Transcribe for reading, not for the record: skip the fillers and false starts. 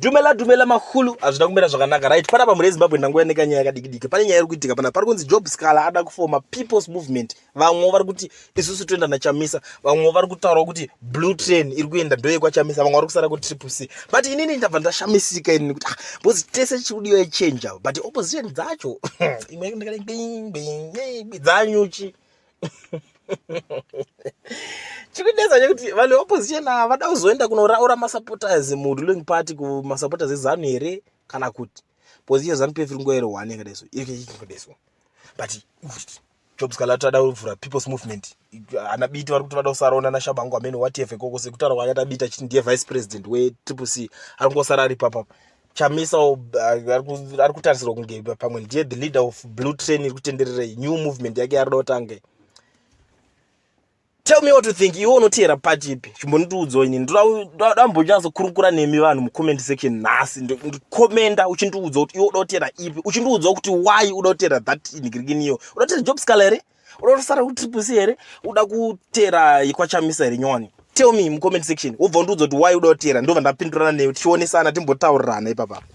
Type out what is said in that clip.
Dumela dumela makhulu, hazvina kumira zvakanaka, right? Panapa mhuri yeZimbabwe ndanguva nekanyaya yakadiki diki. Pane nyaya iri kuitika pana, pari kunzi Job Sikhala ada kufoma People's Movement. Vamwe vari kuti isusu toenda naChamisa, vamwe vari kutaura kuti Blue Train iri kuenda ndoyekwaChamisa, vamwe vari kusara kuTriple C. But inini ndabva ndashamisika inini kuti ah, because tese chikudiwa ichange, but opposition dzacho imwe dzanyuchi. Chikudetsa chekuti vanhu veopposition ava vada kuzoenda kunoraura masupporters muruling party, kumasupporters eZANU here, kana kuti because iyo ZANU PF iri nguva iri one yakadai so, iri yakadai so. But Job Sikhala tada kuvhura People's Movement, ana Biti vari kuti vada kusaraona naShabangu amene whatever ikoko, sekutaura kwaakaita Biti achiti ndiye vice president weTriple C, ari kungosara ari ipapapa. Chamisa ari kutarisirwa kunge pamwe ndiye the leader of Blue Train iri kutenderera, new movement yake yaari kuda kutanga. Tell me what you think. Iwe unoteera party ipi? Chimbondiudzawo inini, ndambonyatsokurukura nemi vanhu mucomment section nhasi. Ndikomenda uchindiudza kuti iwe uda kuteera ipi, uchindiudzawo kuti why uda kuteera that nhingirikiniyo. Uda kuteera Job Sikhala here? Uda kusara kuTriple C here? Uda kuteera yekwaChamisa here nyowani? Tell me mucomment section, wobva undiudza kuti why uda kuteera, ndobva ndapindurana newe, tichionesana, timbotaurirana ipapapa.